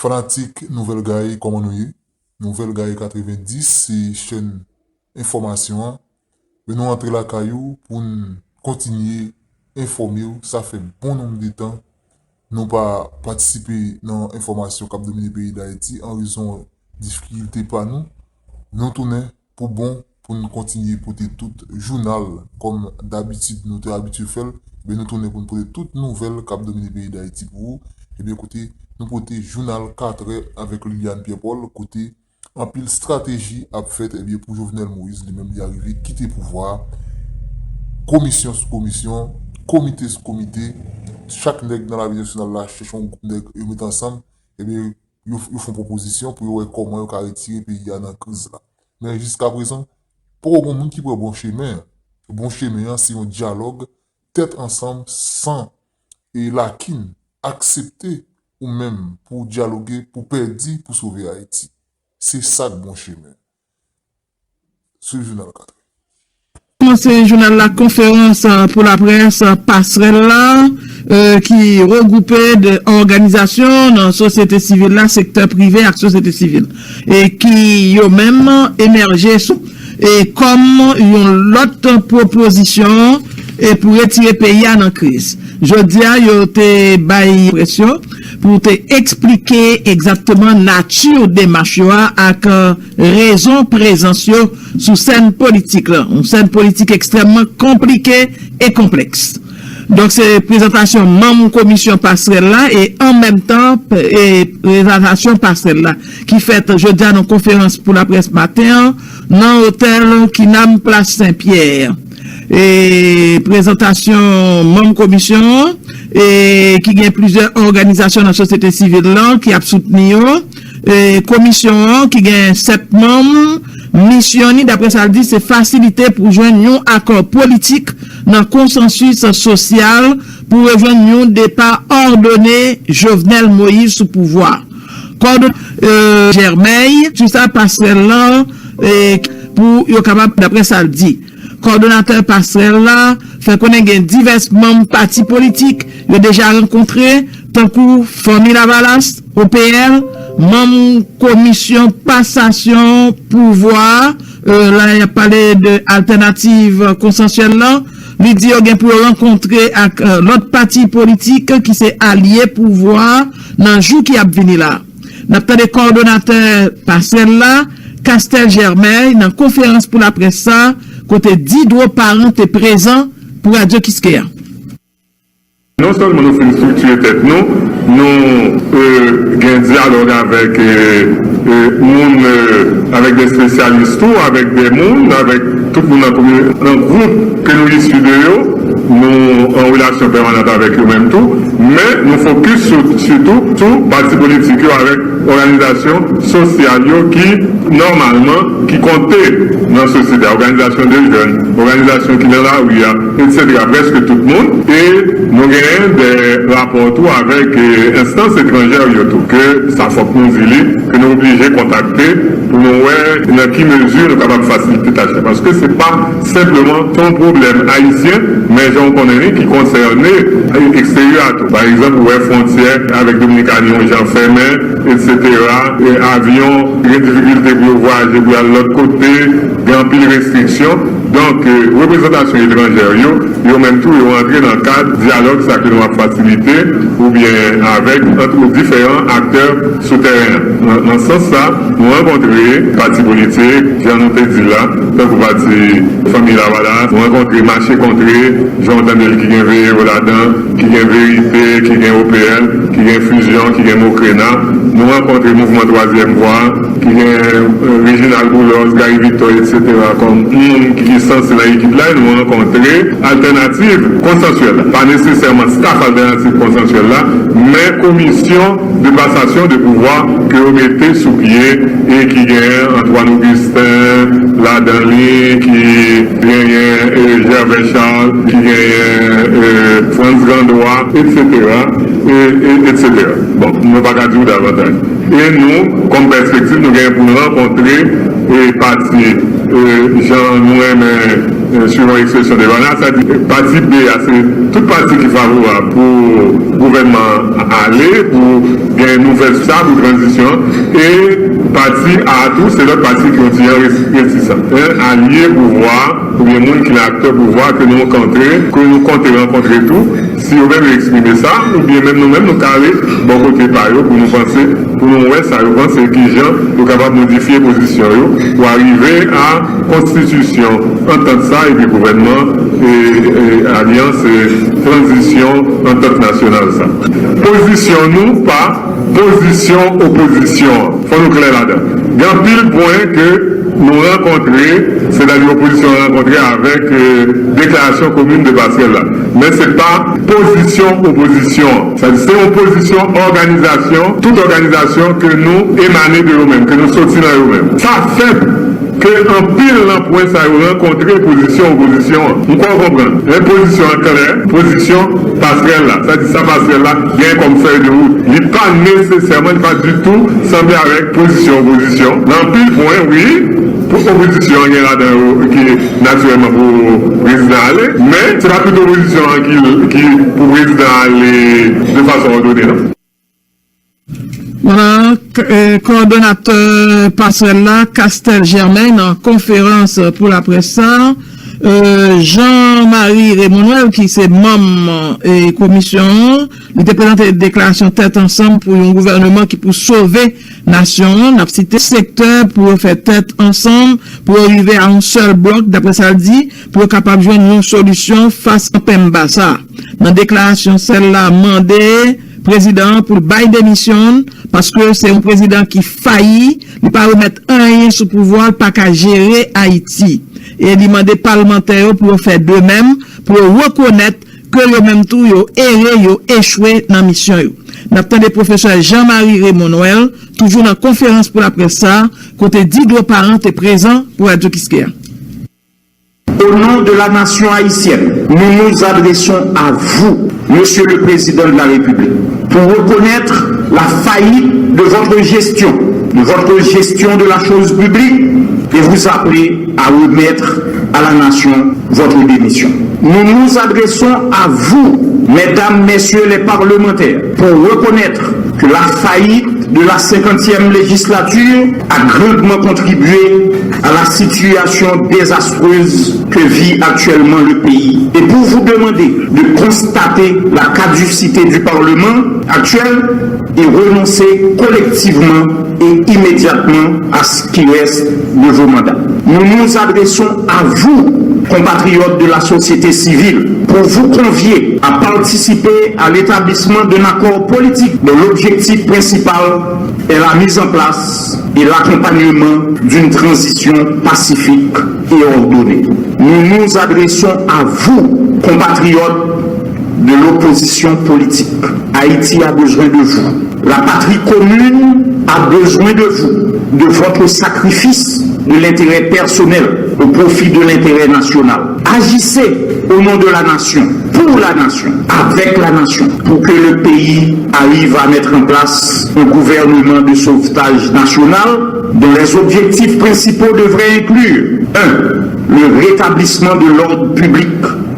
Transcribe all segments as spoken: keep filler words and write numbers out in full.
Fanatik Nouvèl Gay, kòman nou ye? Nouvèl Gay katrevenndis, se chèn enfòmasyon an. Men nou antre lakay ou pou n kontinye enfòme w. Sa fè bon nonb de tan nou pa patisipe nan enfòmasyon k ap domine peyi Dayiti an rezon difikilte pa nou. Nou tounen pou bon pou n kontinye pote tout jounal kòm dabitid nou te abitye fè l. Ebyen, nou tounen pou n pote tout nouvèl k ap domine peyi Dayiti pou ou. Ebyen, kote nou pote jounal katrè avèk Liliane Pierre Paul, kote anpil estrateji ap fèt, ebyen, pou Jovenel Moïse, li menm, li arive kite pouvwa a. Komisyon sou komisyon, komite sou komite, chak nèg nan lavi nasyonal la chèche yon gwoup nèg yo met ansanm, ebyen, yo, yo fè yon pwopozisyon pou yo wè kòman yo ka retire peyi a nan kriz la. Men jiskaprezan, poko gen moun ki pran bon chemen an. Bon chemen an, se yon dyalòg, tèt ansanm, san e lakin, aksepte ou menm pou w dyaloge, pou w pèdi, pou w sove Ayiti. Se sa k bon chemen. Swiv jounal katrè. Kòmanse jounal la, konferans pou laprès Pasrèl la, ki regwoupe de òganizasyon nan sosyete sivil la, sektè prive ak sosyete sivil, e ki yo menm emèje sou e kòm yon lòt pwopozisyon e pou retire peyi a nan kriz. Jodi a, yo te bay près yo pou te eksplike egzakteman nati demach yo a ak rezon prezans yo sou sèn politik la, yon sèn politik ekstrèmman konplike e konplèks. Donk, se prezantasyon manm komisyon Pasrèl la e an menm tan, e prezantasyon Pasrèl la ki fèt jodi a nan konferans pou laprès maten an nan otèl Kinam, plas Sen Pyè. E prezantasyon manm komisyon an, e ki gen plizyè òganizasyon nan sosyete sivil lan ki ap soutni yo. E komisyon an, ki gen sèt manm, misyon li, daprè sa l di, se fasilite pou jwenn yon akò politik nan konsansis sosyal pou rejwenn yon depa òdone Jovenel Moïse sou pouvwa. Kòdonatè Jèmèy, sou sa, Pasrèl lan, e pou yo kapab, daprè sa l di. Kòdonatè Pasrèl la fè konnen gen divès manm pati politik yo deja rankontre, tankou Fanmi Lavalas, O P L, manm komisyon pasasyon pouvwa, la y ap pale de altènativ konsansyèl lan. Li di yo gen pou yo rankontre ak lòt pati politik ki se alye pouvwa nan jou ki ap vini la. N ap tande kòdonatè Pasrèl la, Castel Germain, nan konferans pou laprès sa, kote Didro Parent te prezan pou Radyo Kiskeya. Non sèlman nou fin estriktire tèt nou, nou gen dyalòg avèk moun, avèk de espesyalis tou, avèk de moun, avèk tout moun nan komin, nan gwoup ke nou isi de yo, nou an relasyon pèmanant avèk yo menm tou, men nou fokis sitou sou pati politik yo avèk òganizasyon sosyal yo ki nòmalman ki konte nan sosyete a, òganizasyon de jèn, òganizasyon ki nan lari a, etsetera, prèske tout moun. E nou genyen de rapò tou avèk enstans etranjè yo tou, ke sa fòk nou di li, ke nou oblije kontakte pou nou wè nan ki mezi nou kapab fasilite tach la. Paske se pa senpleman, se yon pwoblèm ayisyen, men jan w konnen li, ki konsène eksteryè a tou. Pa egzanp, ou wè fwontyè avèk Dominikani yon jan fèmen, etsetera. Avyon gen difikilte pou yo vwayaje pou y al lòt kote, gen anpil restriksyon. Donk, reprezantasyon etranjè yo, yo menm tou, yo rantre nan kad dyalòg sa ke nou ap fasilite oubyen avèk, ant diferan aktè sou tèren an. Nan sans sa, nou rankontre pati politik, jan nou te di l la, tankou pati Fanmi Lavalas, nou rankontre Mache Kontre, jan w tande l ki gen Veye Yo ladan, ki gen Verite, ki gen O P L, ki gen Fusion, ki gen Mokrena. Nou rankontre Mouvman Twazyèm Vwa, ki gen Reginald Boulos, Gary Victor, etsetera, kòm moun ki sanse nan ekip la, e nou rankontre Altènativ Konsansyèl la. Pa nesesèman staf Altènativ Konsansyèl la, men komisyon de pasasyon de pouvwa ke yo mete sou pye e ki genyen Antoine Augustin ladan li, ki genyen Gervais Charles, ki genyen Frantz Grandois, etsetera, etsetera. Bon, mwen pa ka di w davantaj. E nou, kòm pèspektiv, nou genyen pou n rankontre pati, jan nou renmen Suivant ekspresyon de Bana, sa di pati B a, se tout pati ki favorab pou gouvènman ale, pou gen nouvèl start ou tranzisyon, e pati A tou, se lòt pati ki yon ti jan retisan. Alye pouvwa, oubyen moun ki nan aktè pouvwa ke nou rankontre, ke nou konte rankontre tou, si yo menm yo eksprime sa, oubyen menm nou menm nou ka ale bò kote pa yo pou nou panse, pou nou wè sa yo panse, ki jan yo kapab modifye pozisyon yo pou arive a konstitisyon antant sa epi gouvènman e, e alyans e tranzisyon antant nasyonal sa. Pozisyon nou pa pozisyon opozisyon an. Fò nou klè ladan. Gen anpil pwen ke nou rankontre, sètadi opozisyon an rankontre avèk e, deklarasyon komin de pasrèl la. Men se pa pozisyon opozisyon an. Sa di se yon pozisyon òganizasyon, tout òganizasyon ke nou emane de yo menm, ke nou soti nan yo menm. Sa fèt ke anpil nan pwen sa yo rankontre pozisyon opozisyon an. M kwè w konprann. Men pozisyon an klè, pozisyon pasrèl la. Sa di sa pasrèl la gen kòm fèy de wout. Li pa nesesèman, li pa ditou sanble avèk pozisyon opozisyon. Nan anpil pwen, wi, pou opozisyon an gen ladan yo ki natirèlman pou prezidan ale, men se pa tout opozisyon an ki, ki pou prezidan ale de fason òdone, non. Voilà, kowòdonatè pasrèl la, Castel Germain, nan konferans pou laprès sa, Jean Marie Remonwel, ki se manm komisyon an, li te prezante deklarasyon tèt ansanm pou yon gouvèneman ki pou sove nasyon an. N ap site sektè pou yo fè tèt ansanm, pou yo rive a yon sèl blòk, daprè sa l di, pou yo kapab jwenn yon solisyon fas a penmba sa. Nan deklarasyon sèl la mande prezidan an pou l bay demisyon l, paske se yon prezidan ki fayi, li pa remèt anyen sou pouvwa l, pa ka jere Ayiti. E li mande palmantè yo pou yo fè de menm, pou yo rekonèt ke yo menm tou yo ere, yo echwe nan misyon yo. N ap tande pwofesè Jean Marie Remonwel, toujou nan konferans pou laprès sa, kote Didro Parent te prezan pou Radyo Kiskeya. Au nom de la nation haïtienne, nous nous adressons à vous, Monsieur le Président de la République, pour reconnaître la faillite de votre gestion, de votre gestion de la chose publique, et vous appeler à remettre à la nation votre démission. Nous nous adressons à vous, Mesdames, Messieurs les parlementaires, pour reconnaître que la faillite de la cinquantième législature a grandement contribué à la situation désastreuse que vit actuellement le pays. Et pour vous demander de constater la caducité du Parlement actuel et renoncer collectivement et immédiatement à ce qui reste de vos mandats. Nous nous adressons à vous, compatriotes de la société civile, pour vous convier à participer à l'établissement d'un accord politique dont l'objectif principal est la mise en place et l'accompagnement d'une transition pacifique et ordonnée. Nous nous adressons à vous, compatriotes de l'opposition politique. Haïti a besoin de vous. La patrie commune a besoin de vous, de votre sacrifice, de l'intérêt personnel au profit de l'intérêt national. Agissez au nom de la nation, pour la nation, avec la nation, pour que le pays arrive à mettre en place un gouvernement de sauvetage national dont les objectifs principaux devraient inclure, un, le rétablissement de l'ordre public,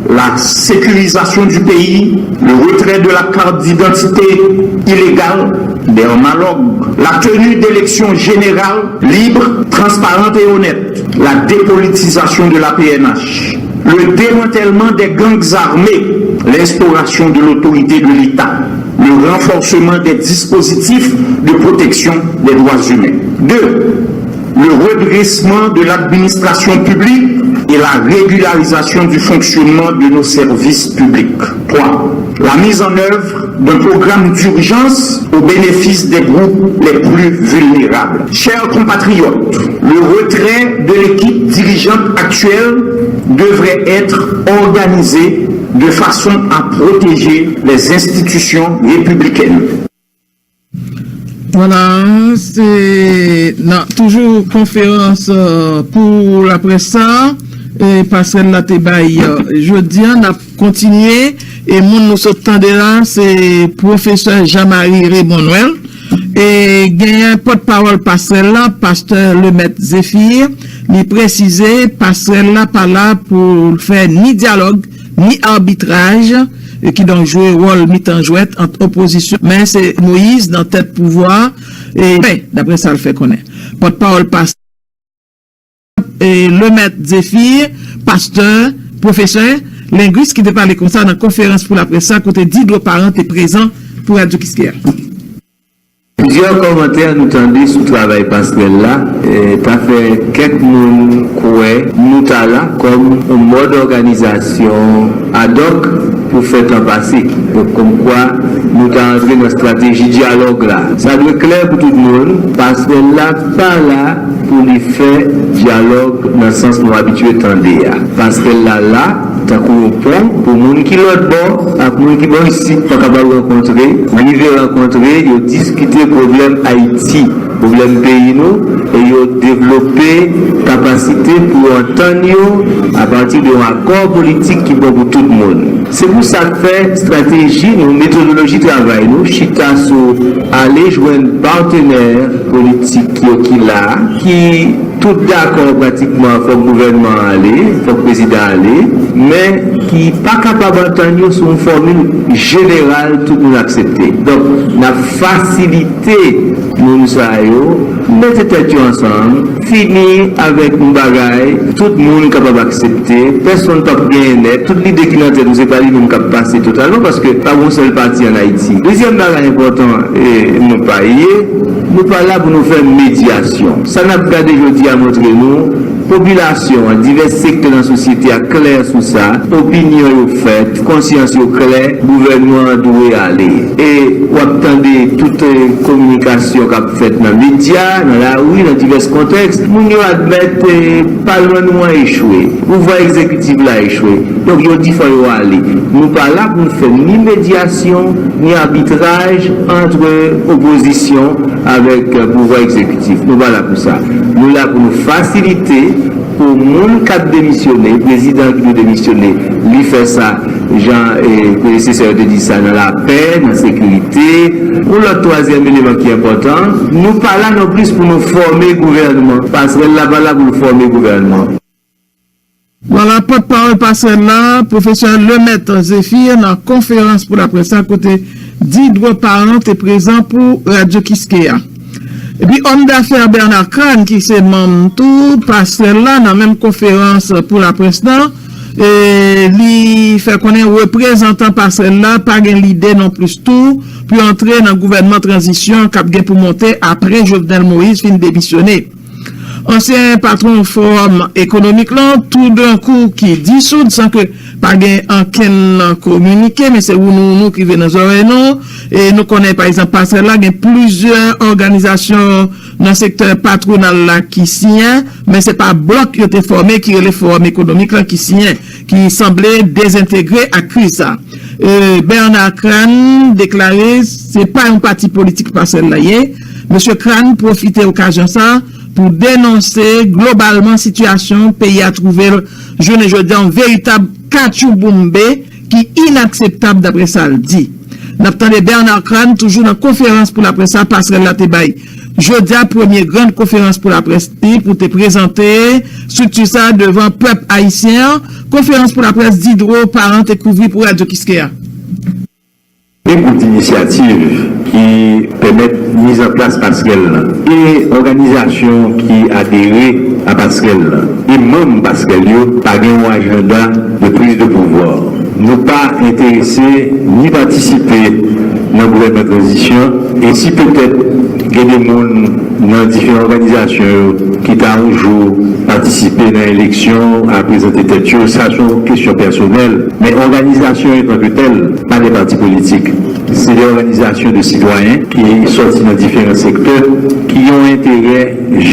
la sécurisation du pays, le retrait de la carte d'identité illégale, des analogues, la tenue d'élections générales, libres, transparentes et honnêtes, la dépolitisation de la P N H, le démantèlement des gangs armés, l'instauration de l'autorité de l'État, le renforcement des dispositifs de protection des droits humains. Deux, le redressement de l'administration publique et la régularisation du fonctionnement de nos services publics. Trois, la mise en œuvre d'un programme d'urgence au bénéfice des groupes les plus vulnérables. Chers compatriotes, le retrait de l'équipe dirigeante actuelle devrait être organisé de façon à protéger les institutions républicaines. Voilà, se nan toujou konferans pou laprès sa, e pasrèl la te bay jodi a, n ap kontinye, e moun nou sot tande la se pwofesè Jean Marie Remonwel, E genyen pòtpawòl pasrèl la, pastè Lemèt Zéphir, li presize pasrèl la pa la pou l fè ni dyalòg, ni abitraj, e kidonk jwe wòl mitan jwèt ant opozisyon, men se Moyiz nan tèt pouvwa, e, men, daprè sa l fè konnen. Pòtpawòl pastè e, Lemèt Zéphir, pastè, pwofesè, lengwis ki te pale konsa nan konferans pou laprès sa kote Didro Parent te prezan pou Radyo Kiskeya. Plizyè kòmantè nou tande sou travay pasrèl la, e, ta fè kèk moun kwè nou ta la kòm yon mòd òganizasyon adòk pou fè tan pase. Donk, kòmkwa nou ta antre nan estrateji dyalòg la. Sa dwe klè pou tout moun, pasrèl la pa la pou li fè dyalòg nan sans nou abitye tande a. Pasrèl la la tankou yon pon pou moun ki lòt bò ak moun ki bò isit pa kapab rankontre, rive rankontre, yo diskite pwoblèm Ayiti, pwoblèm peyi nou, e yo devlope kapasite pou yo antann yo apati de yon akò politik ki bon pou tout moun. Se pou sa k fè estrateji nou, metodoloji travay nou chita sou ale jwenn patenè politik yo ki la, ki tout dakò pratikman fòk gouvènman an ale, fòk prezidan ale, men ki pa kapab antann yo sou yon fòmil jeneral tout moun aksepte. Donk, n ap fasilite moun sa yo mete tèt yo ansanm, fini avèk yon bagay tout moun kapab aksepte, pèsonn p ap genyen nèg, tout lide ki nan tèt ou se pa li menm k ap pase totalman, paske pa gen yon sèl pati ann Ayiti. Dezyèm bagay enpòtan, e, nou pa ye, nou pa la pou nou fè medyasyon. Sa n ap gade jodi a montre nou, popilasyon an, divès sektè nan sosyete a klè sou sa, opinyon yo fèt, konsyans yo klè, gouvènman an dwe ale. E w ap tande tout, e, kominikasyon k ap fèt nan medya, nan lari, nan divès kontèks, moun yo admèt, e, palman nou an echwe, pouvwa egzekitif la echwe. Donk, yo di fò yo ale. Nou pa la pou n fè ni medyasyon, ni abitraj ant opozisyon avèk, e, pouvwa egzekitif. Nou pa la pou sa. Nou la pou nou fasilite pou moun k ap demisyone, prezidan ki dwe demisyone, li fè sa, jan, e, predesesè yo te di sa, nan lapè, nan sekirite. Yon lòt twazyèm eleman ki enpòtan, nou pa la non plis pou nou fòme gouvènman. Pasrèl la pa la pou l fòme gouvènman. Vwala, pòtpawòl pasrèl la, pwofesè Lemèt Zéphir, nan konferans pou laprès la, kote Didro Parent te prezan pou Radyo Kiskeya. Epi òm dafè Bernard Crane, ki se manm tou pasrèl la, nan menm konferans pou laprès la, e, li fè konnen reprezantan pasrèl la pa gen lide non plis tou pou antre nan gouvènman tranzisyon k ap gen pou monte apre Jovenel Moïse fin demisyone. Ansyen patwon Fowòm Ekonomik lan, toudenkou ki disoud san ke pa gen ankenn kominike, men se wounou wounou k rive nan zòrèy nou. E nou konnen, pa egzanp, pasrèl la gen plizyè òganizasyon nan sektè patwonal la ki siyen, men se pa blòk yo te fòme ki rele Fowòm Ekonomik lan ki siyen, ki sanble dezentegre ak kriz sa. E, Bernard Crane deklare se pa yon pati politik pasrèl la ye. Mesye Crane pwofite okazyon sa pou denonse globalman sitiyasyon peyi a twouve l jounen jodi a, yon veritab katchouboumbe ki inakseptab, daprè sa l di. N ap tande Bernard Crane toujou nan konferans pou laprès sa pasrèl la te bay jodi a, premye grann konferans pou laprès li pou te prezante estrikti sa devan pèp ayisyen an. Konferans pou laprès Didro Parent te kouvri pou Radyo Kiskeya. Gen gwoup dinisyativ ki pèmèt mizanplas pasrèl lan e òganizasyon ki adere a pasrèl lan e manm pasrèl yo pa gen yon ajanda de priz de pouvwa. Nou pa enterese ni patisipe nan gouvènman tranzisyon e si petèt gen de moun nan diferan òganizasyon yo ki ta yon jou patisipe nan eleksyon, a prezante tèt yo, sa se yon kesyon pèsonèl. Men òganizasyon yo antanke tèl pa de pati politik. Se de òganizasyon de sitwayen ki sòti nan diferan sektè, ki gen yon enterè,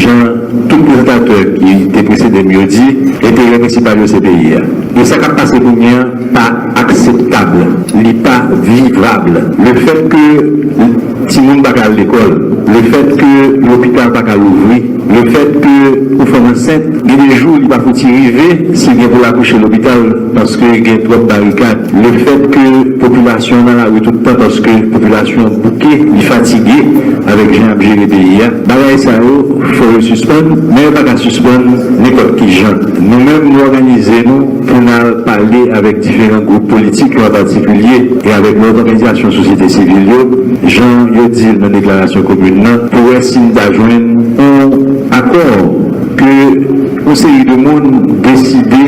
jan tout prezantatè ki te presede m yo di, enterè prensipal yo se peyi a. E sa k ap pase kounye a pa akseptab, li pa vivab. Lefètke timoun pa ka al lekòl, lefètke lopital pa ka louvri, lefètke yon fanm ansent, gen de jou li pa fouti rive, si l gen pou l akouche lopital, paske gen twòp barikad. Lefètke popilasyon an nan lari tout tan, paske popilasyon an bouke, li fatige avèk jan y ap jere peyi a. Bagay sa yo, fò yo sispann, men yo pa ka sispann nenpòt ki jan. Nou menm, nou òganize nou pou n al pale avèk diferan gwoup politik yo an patikilye e avèk lòt òganizasyon sosyete sivil yo, jan yo di l nan deklarasyon komin nan, pou wè si n ta jwenn yon akò ke yon seri de moun deside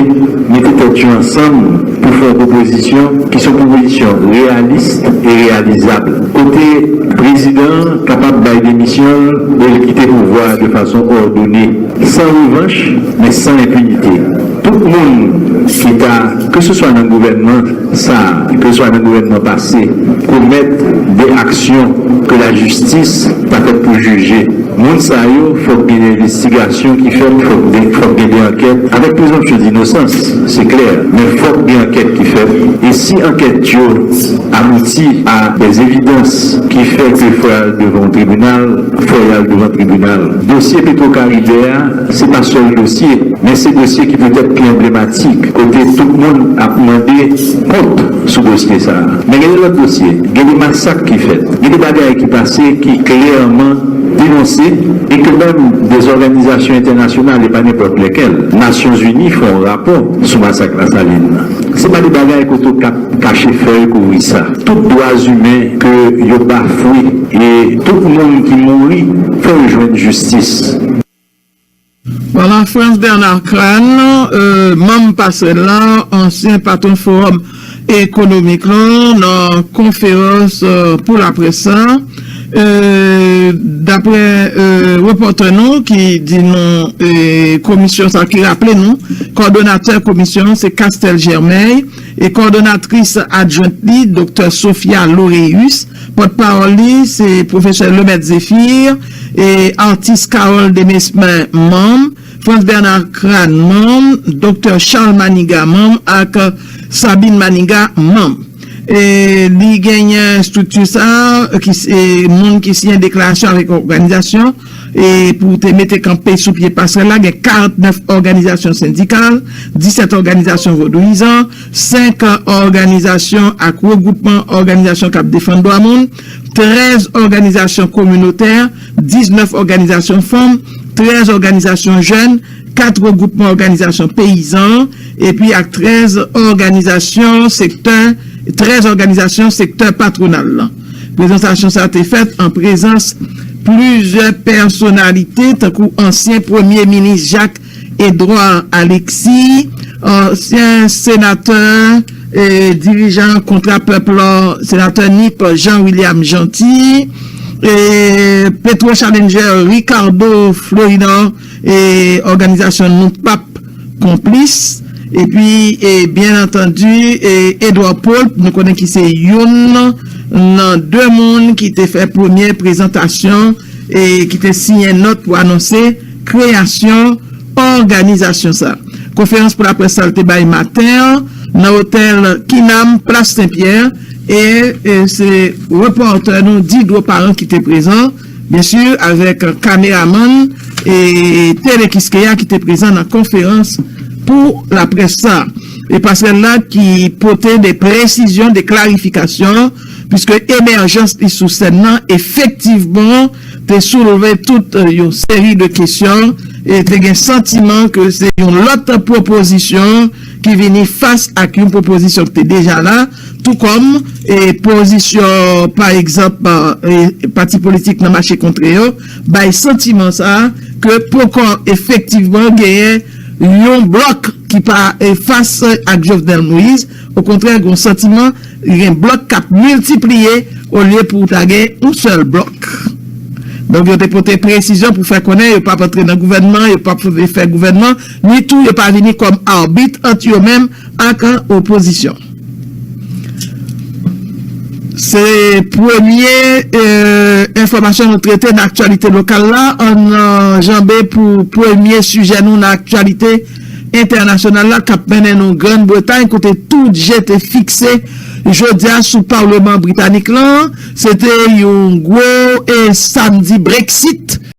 mete tèt yo ansanm pou fè yon pwopozisyon ki se yon pwopozisyon reyalis e reyalizab. Kote prezidan an kapab bay demisyon l e l kite pouvwa a de fason òdone, san revanch, men san enpinite. Tout moun ki ta, ke se swa nan gouvènman sa a, ke se swa nan gouvènman pase, komèt de aksyon ke lajistis ta fèt pou jije, moun sa yo, fòk gen envestigasyon ki fèt, fòk de, fòk gen de ankèt, avèk prezonpsyon dinosans, se klè, men fòk gen ankèt ki fèt. E si ankèt yo abouti a des evidans ki fè ke fò y al devan yon tribinal, fò y al devan tribinal. Dosye Petro Caribe a, se pa sèl dosye, men se dosye ki petèt pi anblematik, kote tout moun ap mande kont sou dosye sa a. Men gen de lòt dosye, gen de masak ki fèt, gen de bagay ki pase ki klèman denonse e ke menm de òganizasyon entènasyonal, e pa nenpòt lèkèl, Nasyonzini fè yon rapò sou masak Lasalin nan. Se pa de bagay kote w ka kache fèy kouvri sa. Tout dwa imen ke yo bafwe e tout moun ki mouri, fò yo jwenn jistis. Vwala, Frantz Bernard Crane, euh, manm Pasrèl la, ansyen patwon Fowòm Ekonomik lan, nan konferans euh, pou laprès sa, euh, daprè euh, repòtè nou ki di nou euh, komisyon sa, ki raple nou, kòdonatè komisyon an se Castel Germain, e kòdonatris adjwent li, Doktè Sophia Loreus, pòtpawòl li se pwofesè Lemaitre Zéphir, e atis Carole Demesmin, manm, Frantz Bernard Crane, manm, Doktè Charles Manigat, manm, ak Sabine Manigat, manm. E li genyen estrikti sa, ki se moun ki siyen deklarasyon avèk òganizasyon e pou te mete kanpe sou pye Pasrèl la, gen karant nèf òganizasyon sendikal, disèt òganizasyon vodouyizan, senk òganizasyon ak regwoupman òganizasyon k ap defann dwa moun, trèz òganizasyon kominotè, diznèf òganizasyon fanm, trèz òganizasyon jèn, kat regwoupman òganizasyon peyizan, epi ak trèz òganizasyon sektè, trèz òganizasyon sektè patwonal lan. Prezantasyon sa te fèt an prezans plizyè pèsonalite tankou ansyen premye minis Jacques Edouard Alexis, ansyen senatè e dirijan Kontra Pèp la, senatè Nip Jean William Jeanty, e Petro Challenger Ricardo Floridan, e òganizasyon Nou Pap Konplis, epi e byen antandi e Edouard Paul, nou konnen ki se youn nan de moun ki te fè premye prezantasyon e ki te siyen nòt pou anonse kreyasyon òganizasyon sa. Konferans pou laprès sa l te bay maten an nan otèl Kinam, Plas Senpyè, e e se repòtè nou Didro Paran ki te prezan, byen si, avèk kameramann e Tele Kiskeya ki te prezan nan konferans pou laprès sa. E Pasrèl la ki pote de presizyon, de klarifikasyon, piske emèjans li sou sèn nan efektivman te soulve tout yon seri de kesyon e te gen santiman ke se yon lòt pwopozisyon ki vini fas ak yon pwopozisyon ki te deja la, tou kòm e pozisyon pa egzanp e pati politik nan mache kontre yo bay santiman sa ke poko efektivman genyen yon blòk ki pa e fas ak Jovenel Moïse, okontrè gen yon santiman gen blòk k ap miltipliye olye pou ta gen yon sèl blòk. Donk yo te pote presizyon pou fè konnen yo p ap antre nan gouvènman, yo p ap fè gouvènman, ni tou yo pa vini kòm abit ant yo menm ak opozisyon. Se premye euh, enfòmasyon nou trete nan aktyalite lokal la. Ann euh, janbe pou premye sijè nou nan aktyalite entènasyonal la k ap mennen nou Grann Bretay kote tout je te fikse jodi a sou Paleman Britanik lan. Se te yon gwo e samdi Brexit